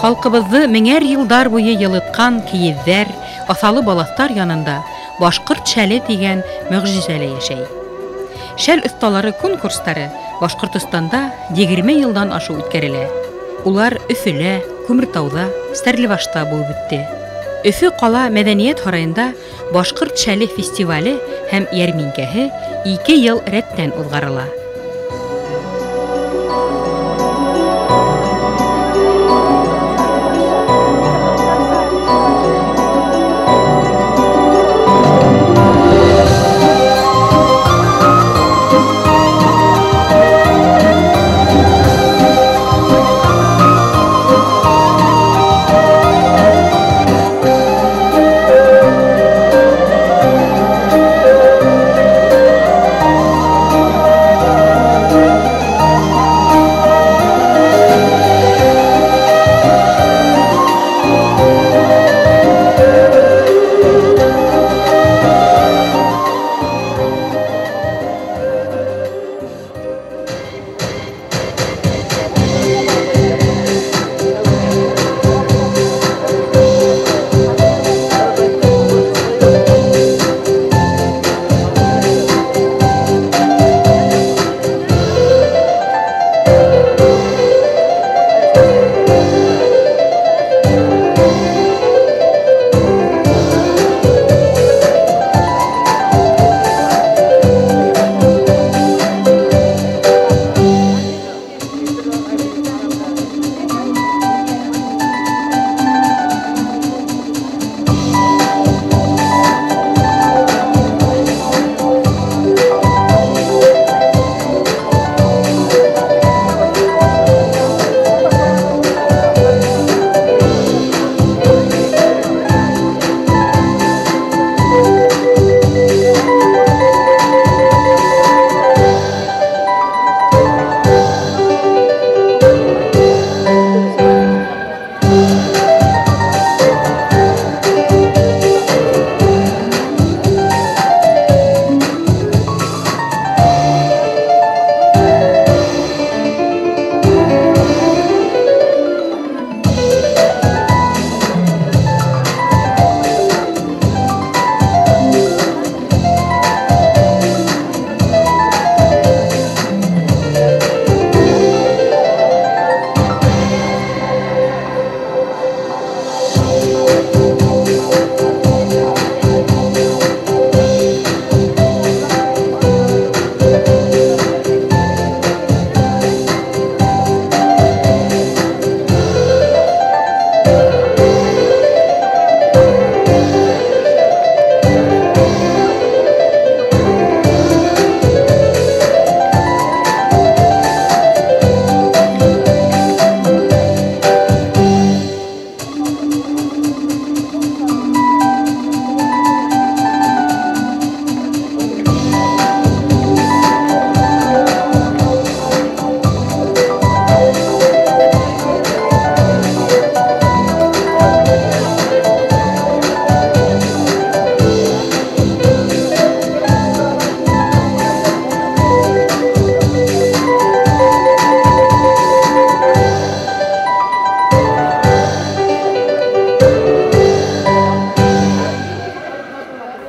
Халҡыбыҙҙы меңәр йылдар буйы йылытҡан кейеҙҙәр, аҫалы балаҫтар янында башҡорт шәле тигән мөғжизә лә йәшәй. Шәл оҫталары конкурстары Башҡортостанда 20 йылдан ашыу үткәрелә. Улар Өфөлә, Күмертауҙа, Стәрлебашта булып үтте. Өфө ҡала мәҙәниәт һарайында башҡорт шәле фестивале һәм йәрминкәһе 2 йыл рәттән уҙғарыла.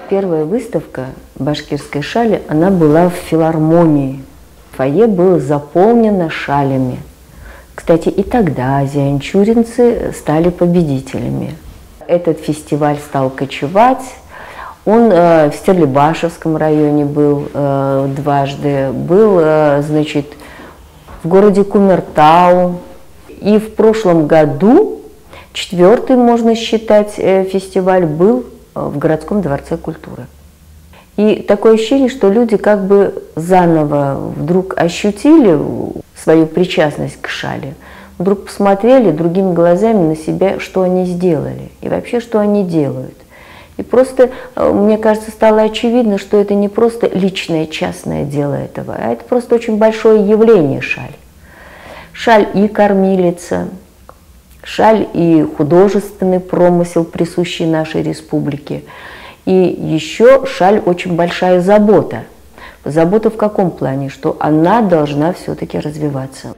Первая выставка башкирской шали, она была в филармонии. Фойе было заполнено шалями. Кстати, и тогда зианчуринцы стали победителями. Этот фестиваль стал кочевать. Он в Стерлибашевском районе был дважды, был, значит, в городе Кумертау. И в прошлом году, четвертый, можно считать, фестиваль был в городском дворце культуры. И такое ощущение, что люди как бы заново вдруг ощутили свою причастность к шали, вдруг посмотрели другими глазами на себя, что они сделали и вообще, что они делают. И просто, мне кажется, стало очевидно, что это не просто личное, частное дело этого, а это просто очень большое явление шаль. Шаль и кормилица, шаль и художественный промысел, присущий нашей республике. И еще шаль очень большая забота. Забота в каком плане? Что она должна все-таки развиваться.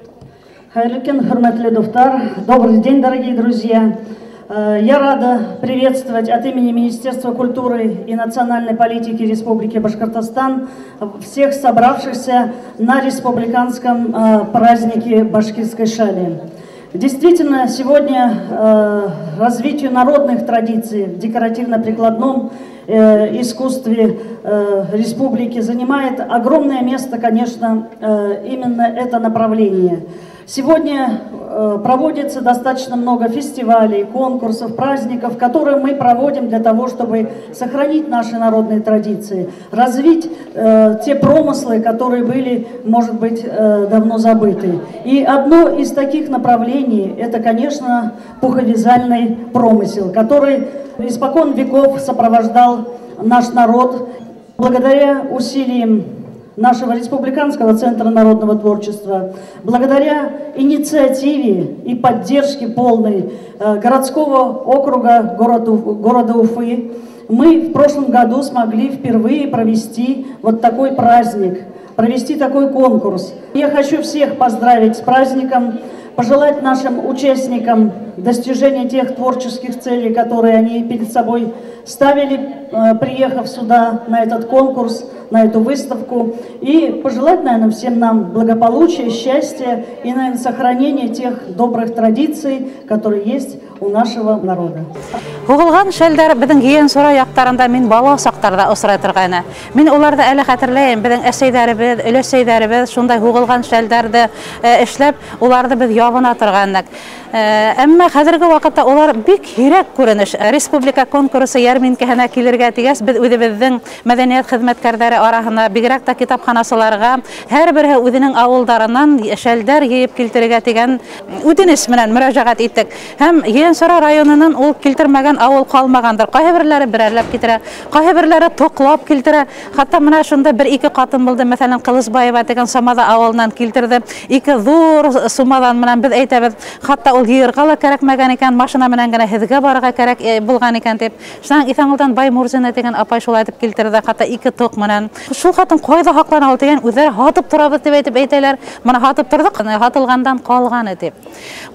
Хәйерле көн, хөрмәтле дуҫтар. Добрый день, дорогие друзья. Я рада приветствовать от имени Министерства культуры и национальной политики Республики Башкортостан всех собравшихся на республиканском празднике башкирской шали. Действительно, сегодня развитию народных традиций в декоративно-прикладном искусстве республики занимает огромное место, конечно, именно это направление. Сегодня проводится достаточно много фестивалей, конкурсов, праздников, которые мы проводим для того, чтобы сохранить наши народные традиции, развить те промыслы, которые были, может быть, давно забыты. И одно из таких направлений – это, конечно, пуховязальный промысел, который испокон веков сопровождал наш народ. Благодаря усилиям нашего Республиканского центра народного творчества, благодаря инициативе и поддержке полной городского округа города Уфы, мы в прошлом году смогли впервые провести вот такой праздник, провести такой конкурс. Я хочу всех поздравить с праздником, пожелать нашим участникам достижения тех творческих целей, которые они перед собой ставили, приехав сюда на этот конкурс, на эту выставку. И пожелать, наверное, всем нам благополучия, счастья и, наверное, сохранения тех добрых традиций, которые есть у нашего народа. Һуғылған шәлдәр беҙҙең Ейәнсура яҡтарында мин бала саҡтарҙа осрай торғайны. Мин уларҙы әле хәтерләйем, беҙҙең әсәйҙәребеҙ, өләсәйҙәребеҙ шундай һуғылған шәлдәрҙе эшләп, уларҙы беҙ ябына торғайныҡ. Әммә хәҙерге ваҡытта улар бик һирәк күренеш. Республика конкурсы йәрминкәһенә килергә тигәс, беҙ үҙебеҙҙең мәҙәниәт хеҙмәткәрҙәре араһына, бигерәк тә китапханасыларға һәр береһе үҙенең ауылдарынан шәлдәр йыйып килтерергә тигән үтенес менән мөрәжәғәт иттек. Һәм Ейәнсура районынан ул килтермәгән ауыл ҡалмағандыр. Ҡайһы берләре берәрләп килтерә, ҡайһы берләре тоҡлап килтерә. Хатта мына шунда бер-ике ҡатын булды, мәҫәлән, Ҡылысбаева тигән Самаҙа ауылынан килтерҙе. Ике ҙур сумаҙан менән беҙ әйтәбеҙ, хатта ул йыйырға ла кәрәкмәгән икән, машина менән генә һеҙгә барырға кәрәк булған икән тип. Шунан Иҫәнғолдан Баймурзина тигән апай шулай итеп килтерҙе, хатта ике тоҡ менән. Шул ҡатын ҡайҙа һаҡлана ул тигән, үҙҙәре һатып торабыҙ тип әйтеп әйтәләр. Мына һатып торҙоҡ, һатылғандан ҡалғаны тип.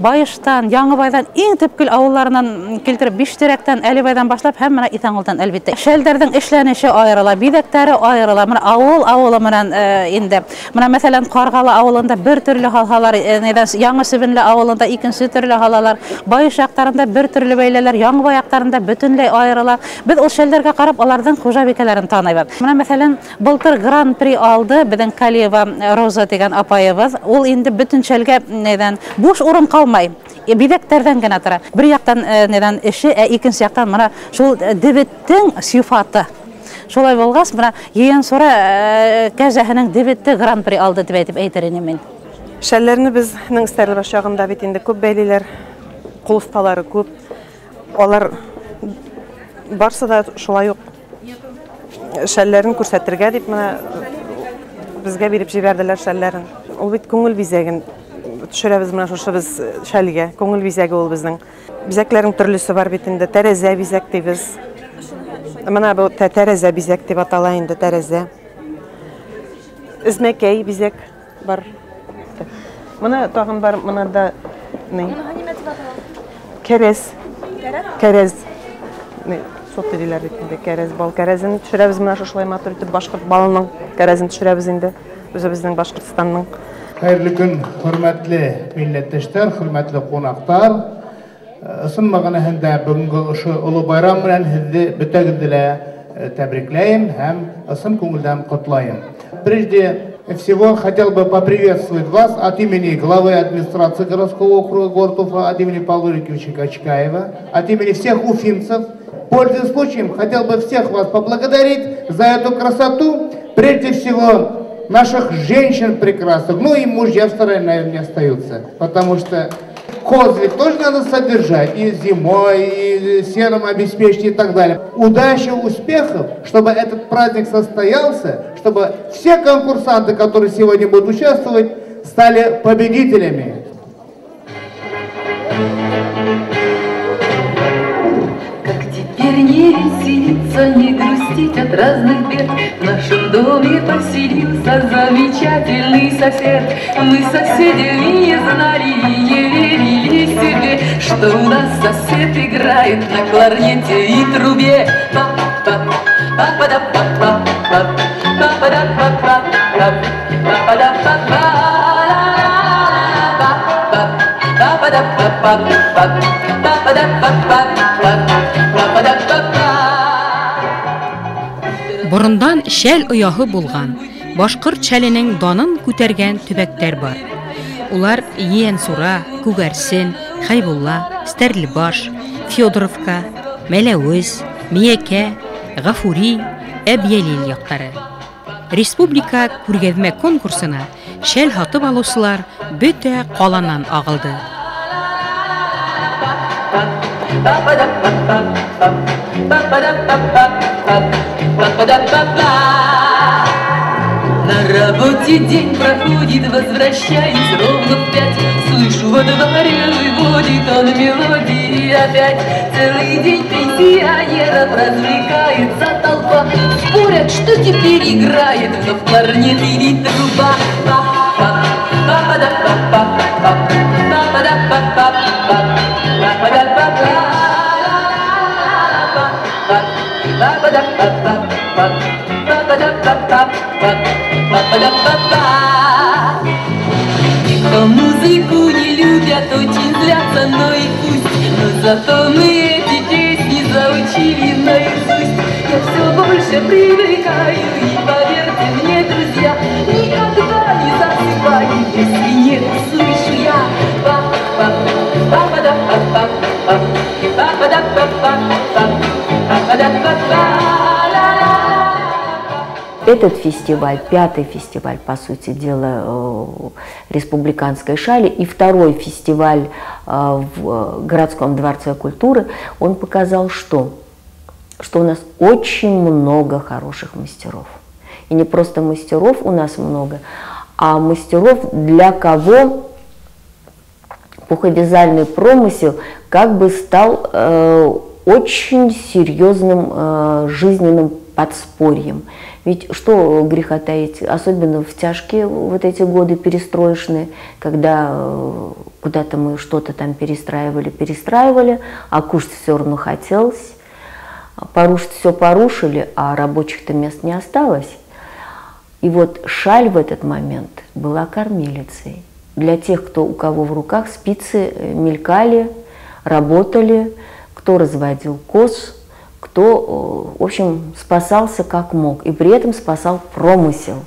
Байыштан, Яңыбайҙан, иң төпкөл ауылларынан килтереп, Биштирәктән, Әлибайҙан башлап һәм мына Иҫәнғолдан әлбиттә. Шәлдәрҙең эшләнеше айырыла, биҙәктәре айырыла. Мына ауыл ауылы менән инде. Мына мәҫәлән, Ҡарғалы ауылында бер төрлө һалһалар, Яңы Себенле ауылында икенсе төрлө һалалар, Байыш яҡтарында бер төрлө бәйләләр, Яңыбай яҡтарында бөтөнләй айырыла. Беҙ ул шәлдәргә ҡарап аларҙың хужабикәләрен таныйбыҙ. Мына мәҫәлән, былтыр гран-при алды беҙҙең Калиева Роза тигән апайыбыҙ. Ул инде бөтөн шәлгә нәҙән буш урын ҡалмай, биҙәктәрҙән генә тора. Бер яҡтан нәҙән эше, ә икенсе яҡтан мына шул дебеттең сифаты. Шулай булғас, мына Ейәнсура кәжәһенең дебетте гран-при алды тип әйтеп әйтер инем мин. Шәлләрне безнең Стәрлебаш яғында бит инде күп бәйлиләр, ҡул оҫталары күп. Алар барсы да шулай уҡ шәлләрен күрһәтергә дип мына безгә биреп җибәрделәр шәлләрен. Ул бит күңел бизәген төшерәбеҙ мына шушы беҙ шәлгә. Күңел бизәге ул безнең. Бизәкләрнең төрлөсө бар бит инде. Тәрәзә бизәк тибез. Мына был тәрәзә бизәк дип атала инде, тәрәзә. Эзмәкәй бизәк бар. Мына тағын бар, мына да ни? Кәрәз. Кәрәз. Ни, сот диләр бит инде, кәрәз, бал кәрәзен төшерәбеҙ мына шушылай матур итеп башҡорт балының кәрәзен төшерәбеҙ инде, үҙебеҙҙең Башҡортостандың. Хәйерле көн, хөрмәтле милләттәштәр, хөрмәтле ҡунаҡтар. Ысын мәғәнәһендә бөгөнгө ошо оло байрам менән һеҙҙе бөтәгеҙҙе лә тәбрикләйем һәм ысын күңелдән ҡотлайым. Прежде всего хотел бы поприветствовать вас от имени главы администрации городского округа город Уфа, от имени Павла Юрьевича Качкаева, от имени всех уфимцев. Пользуясь случаем, хотел бы всех вас поблагодарить за эту красоту, прежде всего наших женщин прекрасных, ну и мужья в стороне, наверное, не остаются, потому что козы тоже надо содержать, и зимой, и сеном обеспечить, и так далее. Удачи, успехов, чтобы этот праздник состоялся, чтобы все конкурсанты, которые сегодня будут участвовать, стали победителями. Как теперь не Не веселиться, не грустить от разных бед. В нашем доме поселился замечательный сосед. Мы соседями не знали и не верили себе, что у нас сосед играет на кларнете и трубе. Па-па, па-па-да-па-па-па, па-па-да-па-па, па-па, па-па-да-па-па, па-па-да-па-па. Борондан шәл ояһы булған, башҡорт шәленең данын күтәргән төбәктәр бар. Улар Ейәнсура, Күгәрсен, Хәйбулла, Стәрлебаш, Федоровка, Мәләүез, Миәкә, Ғафури, Әбйәлил яҡтары. Республика күргәҙмә конкурсына шәл һатып алыусылар бөтә ҡаланан ағылды. На работе день проходит, возвращаюсь ровно в 5. Слышу, во дворе выводит он мелодии опять. Целый день пенсионеров развлекается толпа. Спорят, что теперь играет вновь кларнет или труба. Па-па-па-па-да-па-па-па, па-па-да-па-па-па, па-па-да-па-па, па-па-да-па-па-па, па-па-да-па-па-па, па-па-да-па-па. Те, кто музыку не любят, очень злятся, но и пусть. Но зато мы эти песни заучили наизусть. Я все больше привыкаю, и поверьте мне, друзья, никогда не засыпаю, если не услышу я. Па-па, па-па-да-па-па-па, па-па-да-па-па-па, па-па-да-па-па. Этот фестиваль, 5-й фестиваль, по сути дела, республиканской шали, и 2-й фестиваль в городском дворце культуры, он показал, что у нас очень много хороших мастеров. И не просто мастеров у нас много, а мастеров, для кого пуховязальный промысел как бы стал очень серьезным жизненным подспорьем. Ведь что греха таить, особенно в тяжкие вот эти годы перестроечные, когда куда-то мы что-то там перестраивали, а кушать все равно хотелось. Порушить все порушили, а рабочих-то мест не осталось. И вот шаль в этот момент была кормилицей. Для тех, кто, у кого в руках спицы мелькали, работали, кто разводил коз, кто, в общем, спасался как мог, и при этом спасал промысел.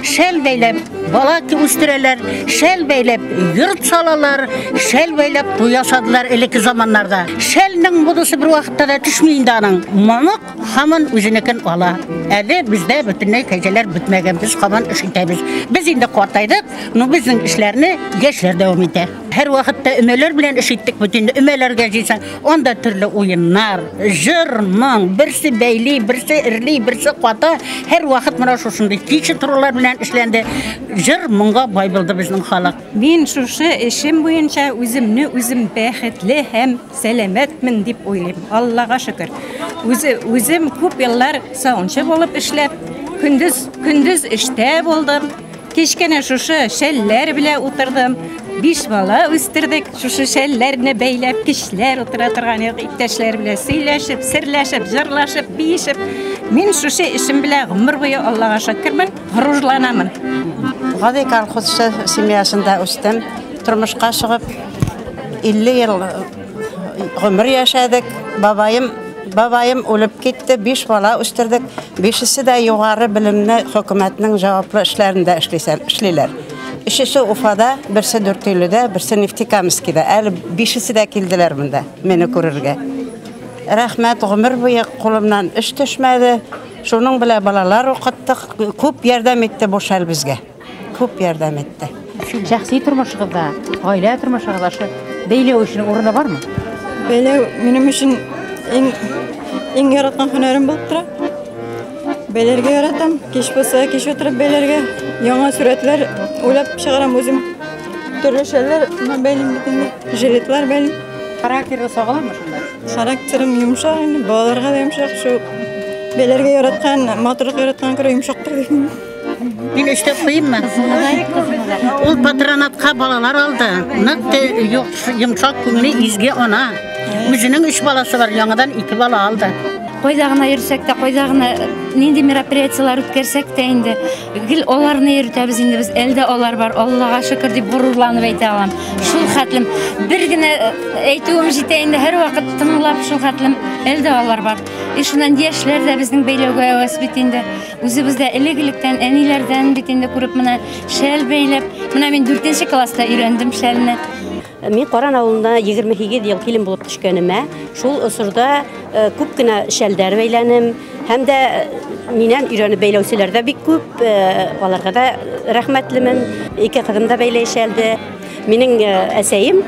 Шәл бәйләп бала үстерәләр, шәл бәйләп йорт салалар, шәл бәйләп туй ясадылар элекке заманнарда. Шәлнең модасы бер вакытта да төшми инде аның. Мамык һаман үзенекен ала. Әле бездә бөтенләй кәҗәләр бетмәгән, без һаман эш итәбез. Без инде картайдык, но безнең эшләрне яшьләр дәвам итә. Һәр вакытта өмәләр белән эш иттек бит инде. Өмәләргә җыйсаң, анда төрле уеннар, җыр, моң, берсе бәйли, берсе эрли, берсе ката. Һәр вакыт менә шушындый киче торулар белән эшләнде. Җыр моңга бай булды безнең халык. Мин шушы эшем буенча үземне үзем бәхетле һәм сәламәтмен дип уйлыйм. Аллага шөкер. Үзем күп еллар сауынчы булып эшләп, көндез эштә булдым. Кечкенә шушы шәлләр белән утырдым. 5 бала үстердек. Шушы шәлләрне бәйләп, кичләр утыра торган идек, иптәшләр белән сөйләшеп, серләшеп, җырлашып, биешеп. Мин шушы эшем белән гомер буе Аллага шөкермен, горурланамын. Гади колхозчы семьясында үстем. Тормышка чыгып 50 ел гомер яшәдек. Бабайым үлеп китте, 5 бала үстердек. 5-се дә югары белемле хөкүмәтнең җаваплы эшләрендә эшлиләр. Өчесе Уфада, берсе Дүртөйледә, берсе Нефтекамскида. Әле 5-се дә килделәр монда мине күрергә. Рәхмәт, гомер буе кулымнан эш төшмәде. Шуның белән балалар укыттык. Күп ярдәм итте бу шәл безгә. Күп ярдәм итте. Шәхси тормышыгызда, гаилә тормышыгызда шу бәйләү өчен урыны бармы? Бәйләү минем өчен иң яраткан һөнәрем булып тора. Бәйләргә яратам. Кич булса, кич утырып бәйләргә. Яңа сурәтләр уйлап чыгарам үзем. Төрле шәлләр бәйлим бит инде. Жилетлар бәйлим. Характеры сагаламы шунда? Характерым йомшаҡ инде, балаларға ла йомшаҡ, шул бәйләргә яратҡан, матурлыҡ яратҡан күрә йомшаҡтыр тип. Мин эшләп ҡуйыммы? Ул патронатҡа балалар алды. Ныҡ йомшаҡ күңелле изге ана. Үҙенең 3 баласы бар, яңыдан 2 бала алды. Ҡайҙа ғына йөрөсәк тә, ҡайҙа ғына ниндәй мероприятиелар үткәрсәк тә инде, гел аларны йөрөтәбеҙ инде беҙ. Әлдә алар бар, Аллаға шөкөр дип ғорурланып әйтә алам. Шул хәтлем бер генә әйтеүем етә инде, һәр ваҡыт тыңлап шул хәтлем әлдә алар бар. И шунан йәшләр ҙә беҙҙең бәйләүгә әүәс бит инде. Үҙебеҙ ҙә элек-электән әниләрҙән бит инде күреп менә шәл бәйләп, менә мин 4-нсе класста өйрәндем шәлне. Мин Ҡаран ауылына 28 йыл килен булып төшкәнемә, шул осорҙа күп кенә шәлдәр бәйләнем, һәм дә минән өйрәнеп бәйләүселәр ҙә бик күп, аларға да рәхмәтлемен. 2 ҡыҙым да бәйләй шәлде. Минең әсәйем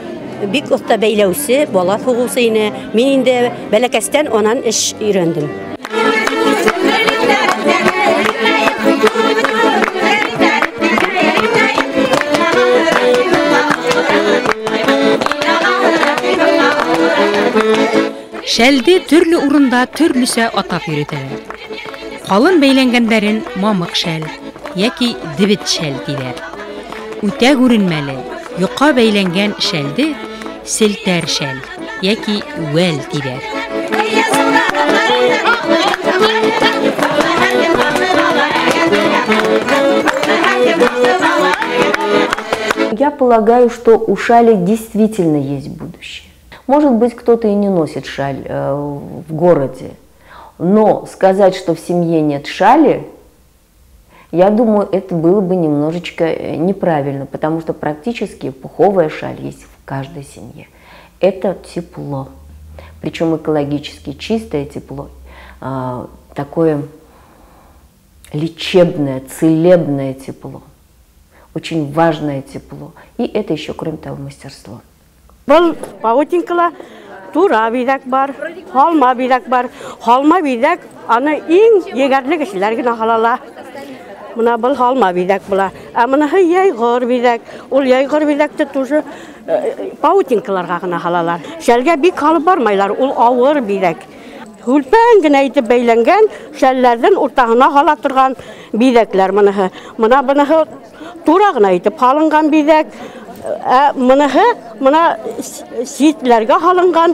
бик оҫта бәйләүсе, бала һуғыусы ине. Мин инде бәләкәстән унан эш өйрәндем. Шәлде төрлө урында төрлөсә атап йөрөтәләр. Ҡалын бәйләнгәндәрен мамыҡ шәл йәки дебет шәл тиҙәр. Үтә күренмәле, йоҡа бәйләнгән шәлде селтәр шәл йәки үәл тиҙәр. Я полагаю, что у шали действительно есть будущее. Может быть, кто-то и не носит шаль в городе, но сказать, что в семье нет шали, я думаю, это было бы немножечко неправильно, потому что практически пуховая шаль есть в каждой семье. Это тепло, причем экологически чистое тепло, такое лечебное, целебное тепло, очень важное тепло. И это еще, кроме того, мастерство. Был паутинкала тура биҙәк бар, һалма биҙәк бар. Һалма биҙәк аны иң егәрле кешеләр генә һалала. Мына был һалма биҙәк була. Ә мыныһы йәйғор биҙәк. Ул йәйғор биҙәкте тоже паутинкаларға ғына һалалар. Шәлгә бик һалып бармайлар, ул ауыр биҙәк. Һүлпән генә итеп бәйләнгән шәлләрҙең уртаһына һала торған биҙәкләр мыныһы. Мына быныһы тура ғына итеп һалынған биҙәк. Мыныһы мына ситләргә һалынған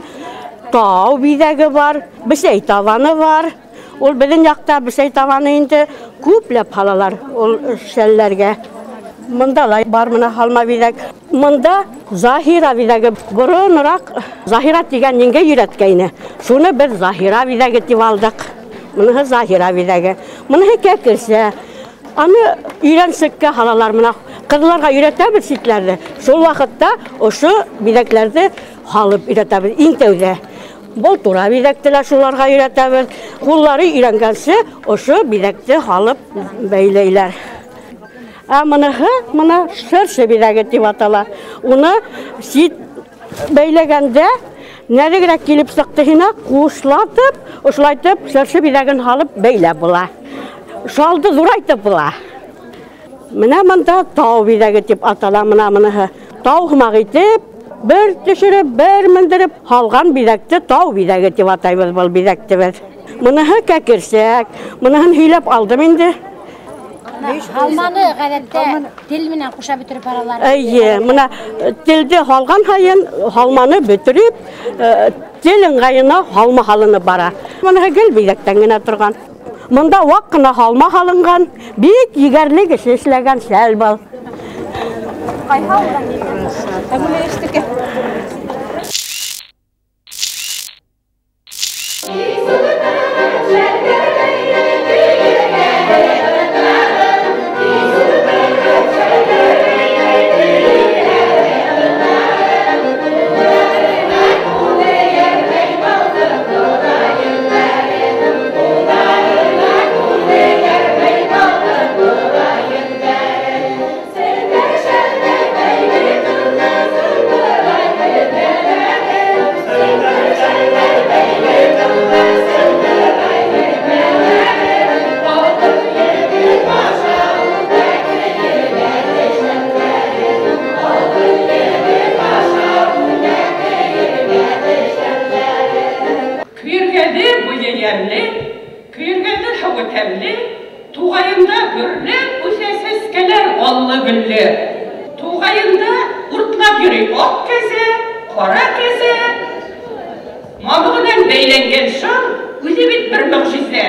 тау биҙәге бар, бесәй табаны бар. Ул беҙҙең яҡта бесәй табаны инде күпләп һалалар ул шәлләргә. Мында ла бар мына һалма биҙәк. Мында Заһира биҙәге. Боронораҡ Заһира тигән еңгә өйрәткәйне. Шуны беҙ Заһира биҙәге тип алдыҡ. Мыныһы Заһира биҙәге. Мыныһы кәкерсә. Аны өйрәнсеккә һалалар мына. Ҡыҙларға өйрәтәбеҙ ситләрҙе. Шул ваҡытта ошо биҙәкләрҙе һалып өйрәтәбеҙ иң тәүҙә. Был тура биҙәкте лә шуларға өйрәтәбеҙ. Ҡуллары өйрәнгәнсе ошо биҙәкте һалып бәйләйләр. Ә мыныһы мына шыршы биҙәге тип атала. Уны сит бәйләгәндә нәҙегерәк килеп сыҡты һиңә, ҡушлатып, ошолайтып шыршы биҙәген һалып бәйләп була. Шалды ҙурайтып була. Мына мында тау биҙәге тип атала, мына мыныһы. Тау һымаҡ итеп, бер төшөрөп, бер мендереп һалған биҙәкте тау биҙәге тип атайбыҙ был биҙәкте беҙ. Мыныһы кәкерсәк, мыныһын һөйләп алдым инде. Һалманы ғәҙәттә тел менән ҡуша бөтөрөп баралар. Эйе, мына телде һалған һайын һалманы бөтөрөп, тел ыңғайына һалма һалынып бара. Мыныһы гел биҙәктән генә торған. Мында ваҡ ҡына һалма һалынған, бик егәрле кеше эшләгән шәл был. Ҡайһы ауылдан килгән? Әгүләйештеке. Йөри ак кәзә, кара кәзә. Мамыгынан бәйләнгән шал үзе бит бер могҗиза.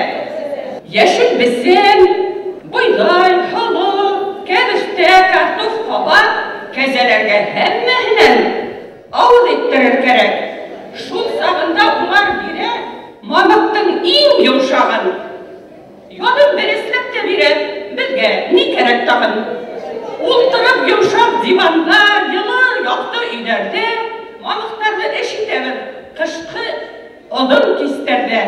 Яшел бесән, бойдай, һоло, кәбестә, картоф, кабак кәзәләргә һәммәһенән авыз иттерер кәрәк. Шул сагында улар бирә мамыктың иң йомшагын. Янып бәләсләп тә бирә, безгә ни кәрәк тагын? Ултырып йомшак диванда, йылы, якты өйләрдә мамыктарны эш итәбез кышкы озын кистәрдә.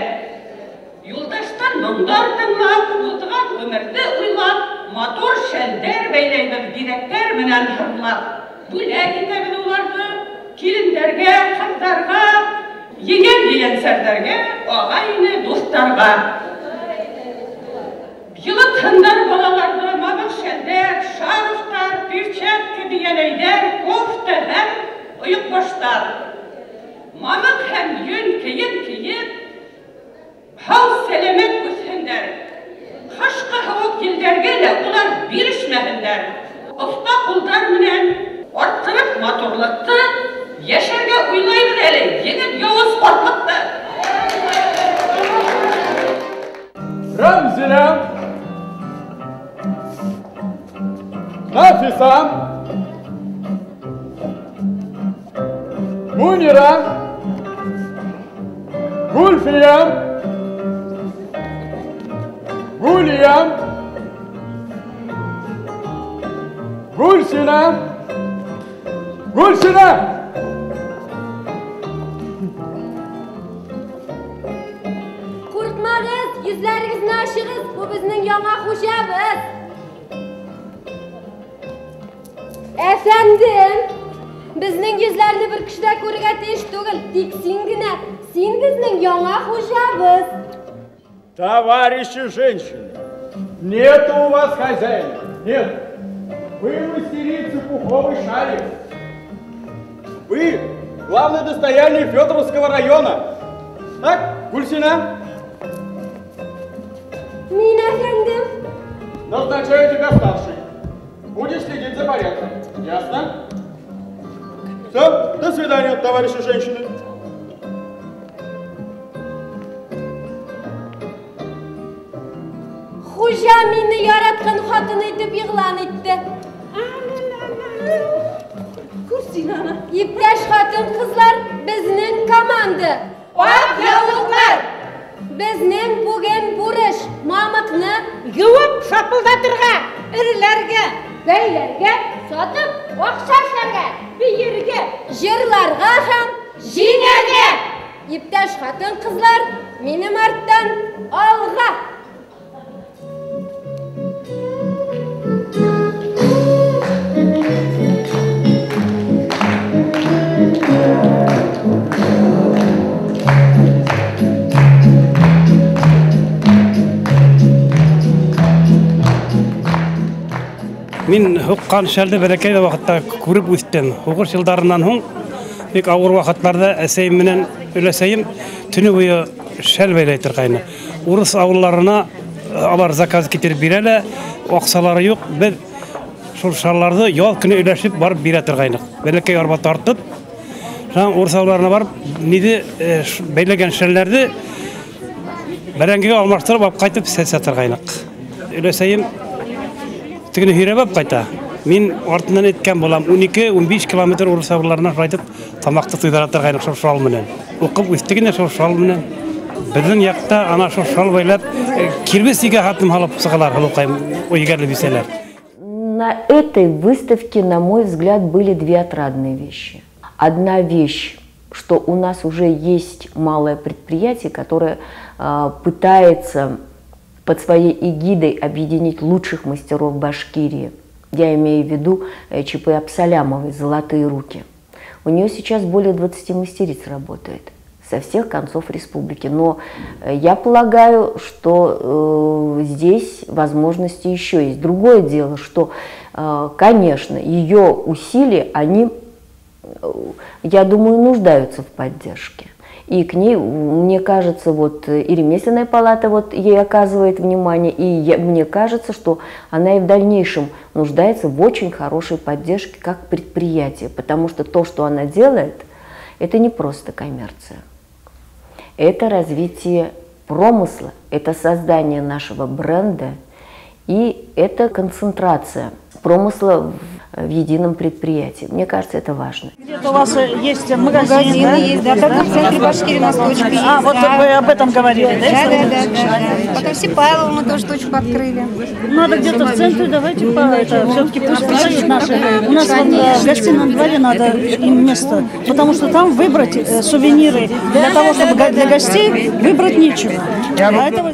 Юлдаштан моңдар тыңлап, узган гомерне уйлап, матур шәлдәр бәйләйбез биҙәктәр менән һырлап. Бүләк итәбез уларны килендәргә, ҡыҙҙарға, ейән-ейәнсәрҙәргә, ағай-эне дуҫтарға. Йылытһындар балаларҙы мамыҡ шәлдәр, шарфтар, перчатка, бейәләйҙәр, кофта һәм ойоҡбаштар. Мамыҡ һәм йөн кейем кейеп, һау сәләмәт үҫһендәр. Ҡышҡы һыуыҡ елдәргә лә улар бирешмәһендәр. Оҫта ҡулдар менән арттырып матурлыҡты, йәшәргә уйлайбыҙ әле еңеп яуыз ҡартлыҡты. Рәмзилә, Нафиса, Мунира, Гульфия, Гулия, Гульсина, Гульсина! Ҡурҡмағыҙ, йөҙҙәрегеҙҙе асығыҙ, был беҙҙең яңы хужабыҙ. Әфәндем, беҙҙең йөҙҙәрҙе бер кеше дә күрергә тейеш түгел, тик һин генә, һин беҙҙең яңы хужабыҙ. Товарищи женщины, нет у вас хозяина, нет. Вы мастерицы пуховый шарик. Вы главное достояние Федоровского района. Так, Гульсина? Мин, әфәндем. Назначаю тебя старшей. Будешь следить за порядком. Ясно? Все, до свидания, товарищи женщины. Хужа мине яратҡан ҡатын итеп иғлан итте. Иптәш ҡатын-ҡыҙҙар, беҙҙең команда. Аҡ яулыҡлар. Беҙҙең бөгөн бурыш мамыҡны йыуып шапылдатырға, эреләргә, бәйләргә, сатып аҡса эшләргә, бейергә, йырларға һәм җиңәргә. Иптәш ҡатын-ҡыҙҙар, минең арттан алға. Мин һуҡҡан шәлде бәләкәй ваҡытта күреп үҫтем. Һуғыш йылдарынан һуң бик ауыр ваҡытларҙа әсәйем менән өләсәйем төнө буйы шәл бәйләй торғайны. Урыҫ ауылларына алар заказ китереп бирә лә, аҡсалары юҡ, беҙ шул шалларҙы ял көнө өләшеп барып бирә торғайныҡ. Бәләкәй арба тартып, шунан урыҫ ауылларына барып, ниҙе бәйләгән шәлләрҙе бәрәңгегә алмаштырып алып ҡайтып сәсә торғайныҡ. Өләсәйем тегене һөйрәп ҡайта. Мин артынан әйткән булам, 12-15 километр урыҫ ауылларына ҡайтып тамаҡты туйҙыра торғайныҡ шул шал менән. Уҡып үҫтек инде шул шал менән. Беҙҙең яҡта ана шул шал бәйләп кирбес игә хатым һалып сығалар, һылыуҡайым, егәрле бисәләр. На этой выставке, на мой взгляд, были две отрадные вещи. Одна вещь, что у нас уже есть малое предприятие, которое пытается под своей эгидой объединить лучших мастеров Башкирии. Я имею в виду ЧП Абсалямовой «Золотые руки». У нее сейчас более 20 мастериц работает со всех концов республики. Но я полагаю, что здесь возможности еще есть. Другое дело, что, конечно, ее усилия, они, я думаю, нуждаются в поддержке. И к ней, мне кажется, вот и ремесленная палата вот ей оказывает внимание, и мне кажется, что она и в дальнейшем нуждается в очень хорошей поддержке как предприятие, потому что то, что она делает, это не просто коммерция. Это развитие промысла, это создание нашего бренда, и это концентрация промысла в едином предприятии. Мне кажется, это важно. Где-то у вас есть магазин, да? Есть, да, да, в центре Башкирии у нас точка есть. А, вот да. Вы об этом говорили, да? Да. Потом в Сипайлово мы тоже точку открыли. Надо где-то в центре, давайте все-таки пусть продают наши. У нас вот в гостином дворе надо им место, потому что там выбрать сувениры для того, чтобы для гостей выбрать нечего. А этого...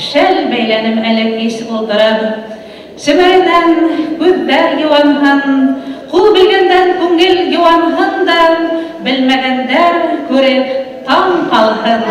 Шәл бәйләнем әле кис ултырып, Семәренән күҙҙәр йыуанһын, ҡул белгәндән күңел йыуанһын да, белмәгәндәр күреп таң ҡалһын.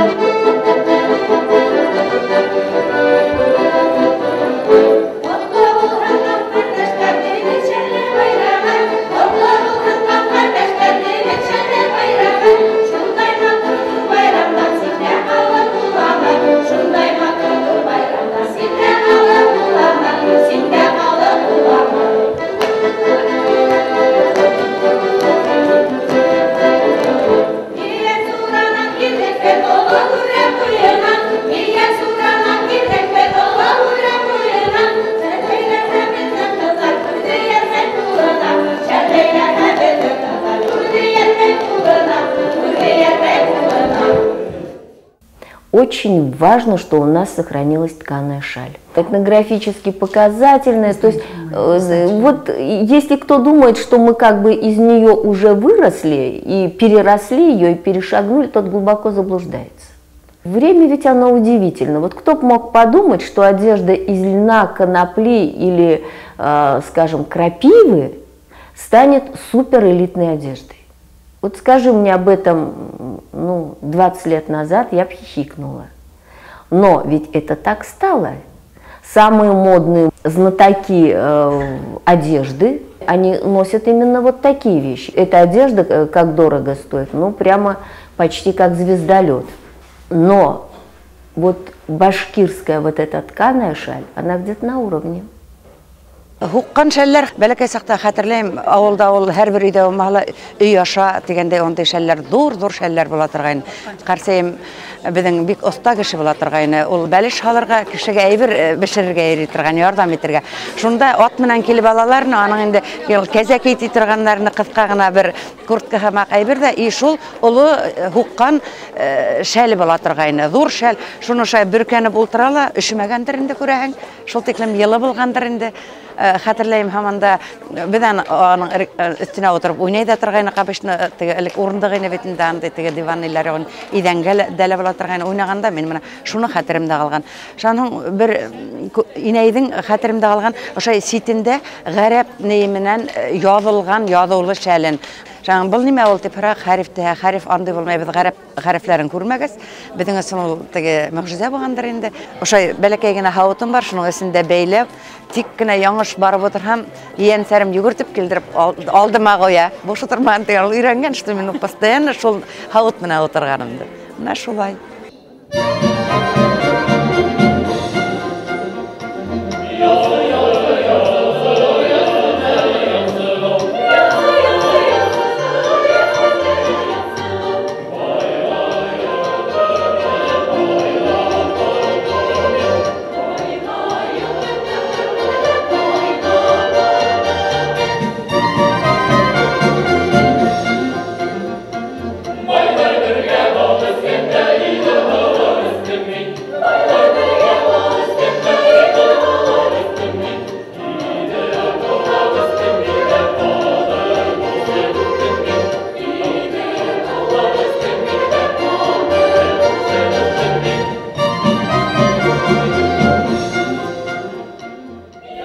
Очень важно, что у нас сохранилась тканая шаль. Этнографически показательная. То есть, вот если кто думает, что мы как бы из нее уже выросли и переросли ее, и перешагнули, тот глубоко заблуждается. Время ведь оно удивительно. Вот кто бы мог подумать, что одежда из льна, конопли или, скажем, крапивы станет суперэлитной одеждой. Вот скажи мне об этом, ну, 20 лет назад, я б хихикнула. Но ведь это так стало. Самые модные знатоки одежды, они носят именно вот такие вещи. Эта одежда как дорого стоит, ну, прямо почти как звездолет. Но вот башкирская вот эта тканая шаль, она где-то на уровне. Һуҡҡан шәлләр бәләкәй саҡта хәтерләйем, ауылда ул һәр бер өйҙә булмаһа ла өй аша тигәндәй ундай шәлләр, ҙур-ҙур шәлләр була торғайны. Ҡәрсәйем беҙҙең бик оҫта кеше була торғайны. Ул бәлеш һалырға, кешегә әйбер бешерергә йөрөй торған, ярҙам итергә. Шунда ат менән килеп алаларны, аның инде кәзәк итә торғандарны, ҡыҫҡа ғына бер куртка һымаҡ әйбер ҙә, и шул оло һуҡҡан шәле була торғайны. Ҙур шәл, шуны шулай бөркәнеп ултыра ла, өшөмәгәндер инде күрәһең, шул тиклем йылы булғандыр инде. Хәтерләйем һаман да беҙ аның өҫтөнә ултырып уйнай ҙа торғайныҡ, обычно теге элек урындыҡ ине бит инде, андай теге диванныйлар иҙәнгә дә була торғайны. Уйнағанда мин бына шуны хәтеремдә ҡалған. Шунан һуң бер инәйҙең хәтеремдә ҡалған, ошай ситендә ғәрәп нейе менән яҙылған яҙыулы шәлен. Шунан был нимә ул тип һорайыҡ, хәреф тиһә, хәреф андай булмай, беҙ ғәрәп хәрефләрен күрмәгәс, беҙҙең өсөн ул теге мөғжизә булғандыр инде. Ошай бәләкәй генә һауытым бар, шуның эсендә бәйләп, тик кенә яңыш барып ултырһам, ейәнсәрем йүгертеп килдереп алдыма ҡуя. Буш ултырмаған тигән, ул өйрәнгән, что мин постоянно шул һауыт менән ултырғанымды. Менә шулай.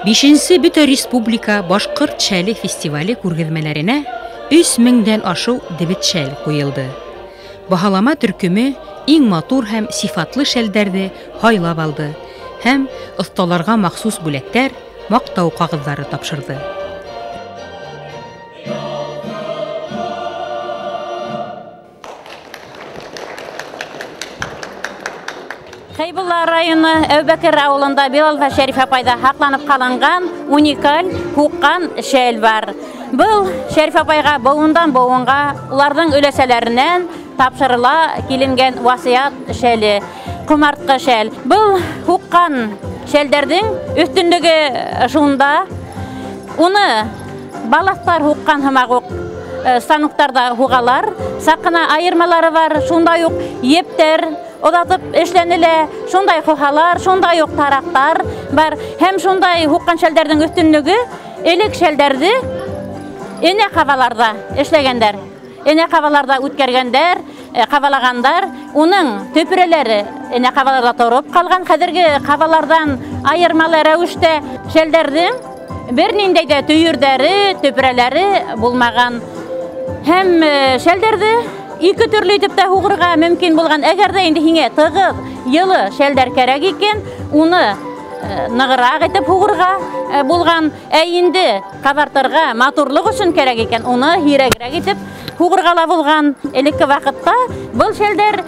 Бишенсе бөтә республика башҡорт шәле фестивале күргәҙмәләренә 3000-дән ашыу дебет шәл ҡуйылды. Баһалама төркөмө иң матур һәм сифатлы шәлдәрҙе һайлап алды һәм оҫталарға махсус бүләктәр, маҡтау ҡағыҙҙары тапшырҙы. Хәйбулла районы Әүбәкер ауылында Билалова Шәриф апайҙа һаҡланып ҡалынған уникаль һуҡҡан шәл бар. Был Шәриф апайға быуындан быуынға уларҙың өләсәләренән тапшырыла киленгән васыят шәле, ҡомартҡы шәл. Был һуҡҡан шәлдәрҙең өҫтөнлөгө шунда, уны балаҫтар һуҡҡан һымаҡ уҡ станоктарҙа һуғалар, саҡ ҡына айырмалары бар, шундай уҡ ептәр оҙатып эшләнелә, шундай ҡоһалар, шундай уҡ тараҡтар бар. Һәм шундай һуҡҡан шәлдәрҙең өҫтөнлөгө, элек шәлдәрҙе энә ҡабаларҙа эшләгәндәр, энә ҡабаларҙа үткәргәндәр, ҡабалағандар. Уның төпөрәләре энә ҡабаларҙа тороп ҡалған. Хәҙерге ҡабаларҙан айырмалы рәүештә шәлдәрҙең бер ниндәй ҙә төйөрҙәре, төпөрәләре булмаған. Һәм шәлдәрҙе ике төрлө итеп тә һуғырға мөмкин булған. Әгәр ҙә инде һиңә тығыҙ, йылы шәлдәр кәрәк икән, уны нығыраҡ итеп һуғырға булған. Ә инде ҡабартырға, матурлыҡ өсөн кәрәк икән, уны һирәгерәк итеп һуғырға ла булған. Элекке ваҡытта был шәлдәр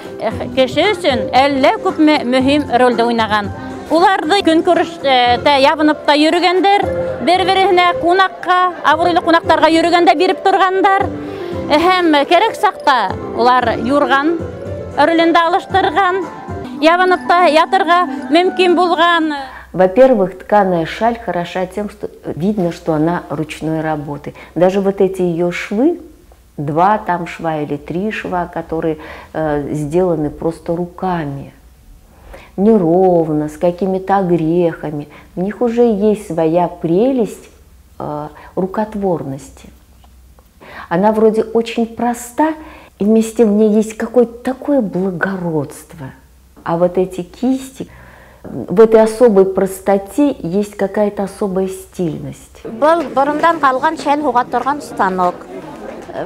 кеше өсөн әллә күпме мөһим ролде уйнаған. Уларҙы көнкүрештә ябынып та йөрөгәндәр, бер-береһенә ҡунаҡҡа, абруйлы ҡунаҡтарға йөрөгәндә биреп торғандар. Һәм кәрәк саҡта улар юрған ролендә алыштырған, ябынып та ятырға мөмкин булған. Во-первых, тканая шаль хороша тем, что видно, что она ручной работы. Даже вот эти ее швы, 2 там шва или 3 шва, которые сделаны просто руками, неровно, с какими-то огрехами, в них уже есть своя прелесть рукотворности. Она вроде очень проста, и вместе в ней есть какое-то такое благородство. А вот эти кисти, в этой особой простоте есть какая-то особая стильность. Был борондан ҡалған шәл һуға торған станок.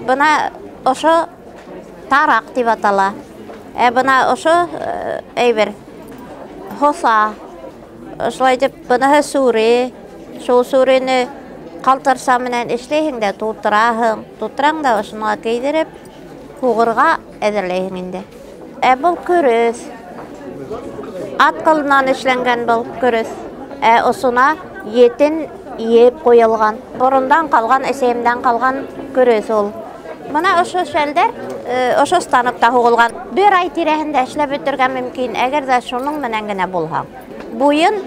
Бына ошо тараҡ тип атала. Ә бына ошо әйбер һоса. Ошолай итеп быныһы сүре. Шул сүрене ҡалтырса менән эшләйһең дә тултыраһың. Тултыраң да ошоноға кейҙереп һуғырға әҙерләйһең инде. Ә был көрөҫ. Ат ҡылынан эшләнгән был көрөҫ. Ә осона етен еп ҡуйылған. Борондан ҡалған, әсәйемдән ҡалған көрөҫ ул. Бына ошо шәлдәр ошо станокта һуғылған. Бер ай тирәһендә эшләп бөтөргә мөмкин, әгәр ҙә шуның менән генә булһаң. Буйын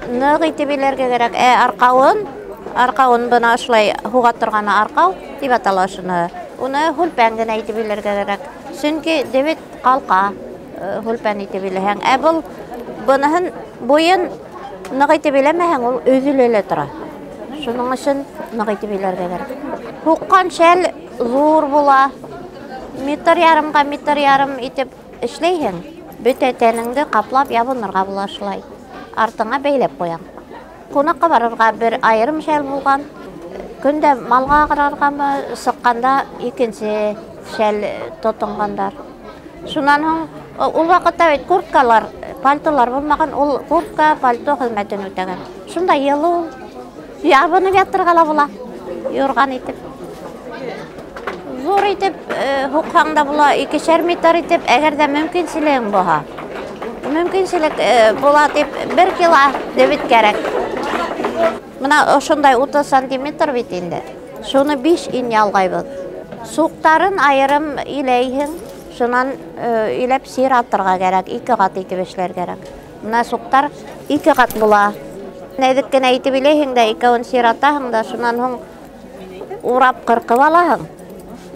ныҡ итеп иләргә кәрәк. Ә арҡауын бына ошолай һуға торғаны арҡау тип атала ошоно. Уны һүлпән генә итеп иләргә кәрәк. Сөнки дебет ҡалҡа һүлпән итеп иләһәң. Ә был быныһын буйын ныҡ итеп иләмәһәң, ул өҙөлә лә тора. Шуның өсөн ныҡ итеп иләргә кәрәк. Һуҡҡан шәл ҙур була. Метр ярымға метр ярым итеп эшләйһең. Бөтә тәнеңде ҡаплап ябынырға була шулай. Артыңа бәйләп ҡуяң. Ҡунаҡҡа барырға бер айырым шәл булған. Көндә малға ҡарарғамы сыҡҡанда икенсе шәл тотонғандар. Шунан һуң ул ваҡытта бит курткалар, пальтолар булмаған, ул куртка, пальто хеҙмәтен үтәгән. Шунда йылы ул. Ябынып ятырға ла була, юрған итеп. Ҙур итеп һуҡһаң да була, 2,5 метр итеп, әгәр ҙә мөмкинселегең булһа. Мөмкинселек була тип 1 кило дебет кәрәк. Бына ошондай 30 сантиметр бит инде. Шуны 5 ин ялғайбыҙ. Суҡтарын айырым иләйһең, шунан иләп сиратырға кәрәк, 2 ҡат итеп эшләр кәрәк. Бына суҡтар 2 ҡат була. Нәҙек кенә итеп иләйһең дә, икәүен сиратаһың да, шунан һуң урап ҡырҡып алаһың.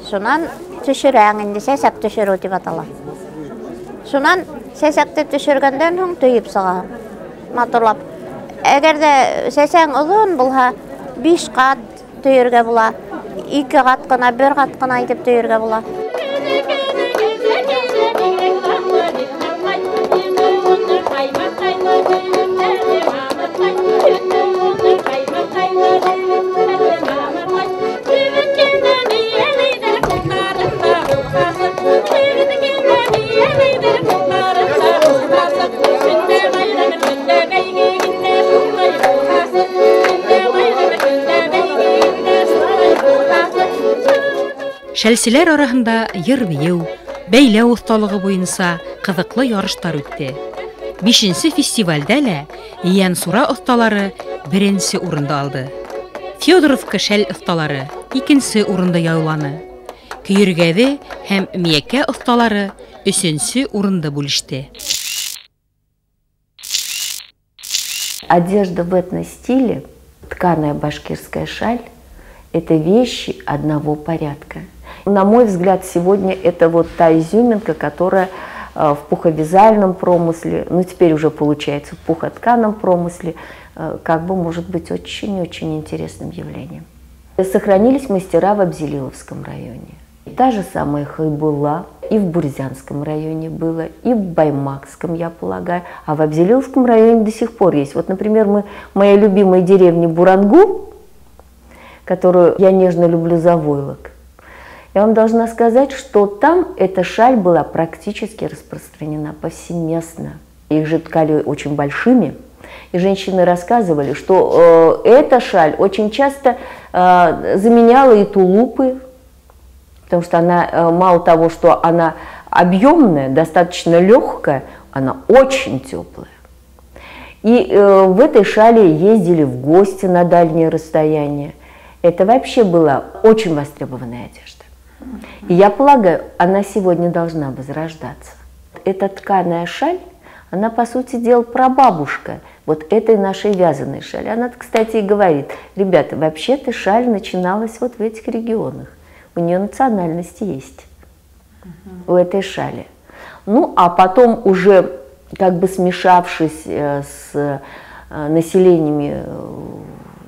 Шунан төшөрәң инде, сәсәк төшөрөү тип атала. Шунан сәсәкте төшөргәндән һуң төйөп сығаһың, матурлап. Әгәр ҙә сәсәң оҙон булһа, 5 ҡат төйөргә була, 2 ҡат ҡына, 1 ҡат ҡына итеп төйөргә була. Шәлселәр араһында йыр-бейеү, бәйләү оҫталығы буйынса ҡыҙыҡлы ярыштар үтте. 5-нсе фестивалдә лә Ейәнсура оҫталары 1-нсе урынды алды. Федоровка шәл оҫталары 2-нсе урынды яуланы. Көйөргәҙе һәм Миәкә оҫталары 3-нсе урынды бүлеште. Одежда в этностиле, тканая башкирская шаль, это вещи одного порядка. На мой взгляд, сегодня это вот та изюминка, которая в пуховязальном промысле, ну теперь уже получается в пухотканом промысле, как бы может быть очень-очень интересным явлением. Сохранились мастера в Абзелиловском районе. Та же самая Хайбулла и в Бурзянском районе было, и в Баймакском, я полагаю, а в Абзелиловском районе до сих пор есть. Вот, например, моя любимая деревня Бурангу, которую я нежно люблю за войлок, я вам должна сказать, что там эта шаль была практически распространена повсеместно. Их же ткали очень большими, и женщины рассказывали, что эта шаль очень часто заменяла и тулупы, потому что она, мало того, что она объемная, достаточно легкая, она очень теплая. И в этой шале ездили в гости на дальние расстояния. Это вообще была очень востребованная одежда. И я полагаю, она сегодня должна возрождаться. Эта тканая шаль, она, по сути дела, прабабушка вот этой нашей вязаной шали. Она, кстати, и говорит, ребята, вообще-то шаль начиналась вот в этих регионах. У нее национальность есть, у этой шали. Ну, а потом уже, как бы смешавшись с населениями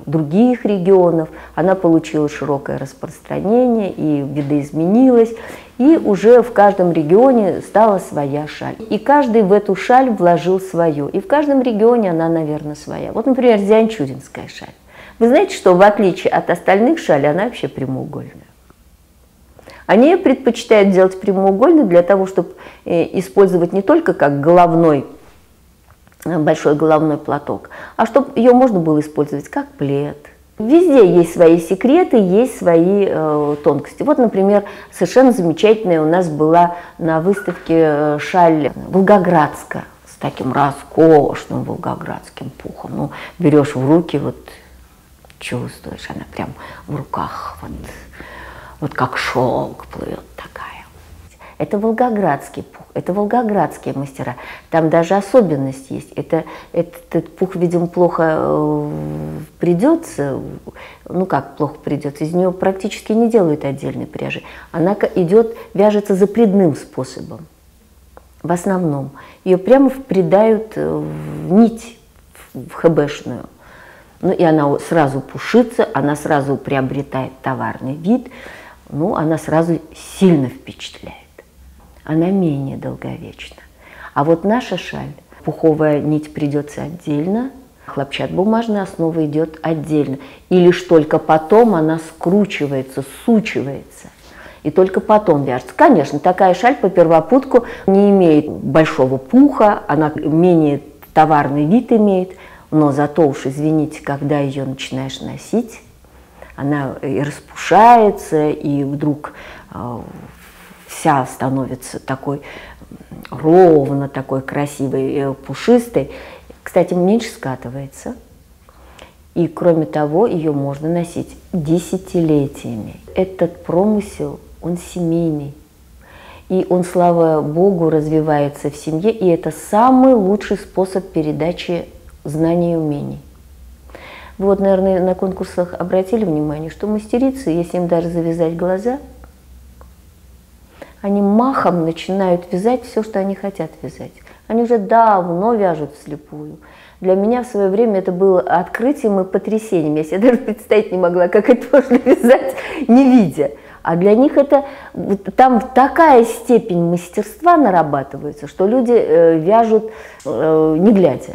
других регионов, она получила широкое распространение и видоизменилась, и уже в каждом регионе стала своя шаль. И каждый в эту шаль вложил свое. И в каждом регионе она, наверное, своя. Вот, например, зианчуринская шаль. Вы знаете, что в отличие от остальных шалей, она вообще прямоугольная. Они предпочитают делать прямоугольную для того, чтобы использовать не только как головной, большой головной платок, а чтобы ее можно было использовать как плед. Везде есть свои секреты, есть свои тонкости. Вот, например, совершенно замечательная у нас была на выставке шаль волгоградская с таким роскошным волгоградским пухом. Ну, берешь в руки, вот чувствуешь, она прям в руках, вот как шелк плывет такая. Это волгоградский пух, это волгоградские мастера. Там даже особенность есть. Этот пух, видимо, плохо придется. Ну как плохо придется? Из нее практически не делают отдельной пряжи. Она идет, вяжется запрядным способом. В основном. Ее прямо впрядают в нить, в хэбэшную. Ну и она сразу пушится, она сразу приобретает товарный вид, ну, она сразу сильно впечатляет. Она менее долговечна. А вот наша шаль, пуховая нить придется отдельно, хлопчатобумажная основа идет отдельно. И лишь только потом она скручивается, сучивается. И только потом вяжется. Конечно, такая шаль по первопутку не имеет большого пуха, она менее товарный вид имеет, но зато уж, извините, когда ее начинаешь носить, она и распушается, и вдруг вся становится такой ровно, такой красивой, пушистой. Кстати, меньше скатывается. И, кроме того, ее можно носить десятилетиями. Этот промысел, он семейный. И он, слава богу, развивается в семье. И это самый лучший способ передачи знаний и умений. Вы вот, наверное, на конкурсах обратили внимание, что мастерицы, если им даже завязать глаза, они махом начинают вязать все, что они хотят вязать. Они уже давно вяжут вслепую. Для меня в свое время это было открытием и потрясением. Я себе даже представить не могла, как это можно вязать, не видя. А для них это там такая степень мастерства нарабатывается, что люди вяжут не глядя.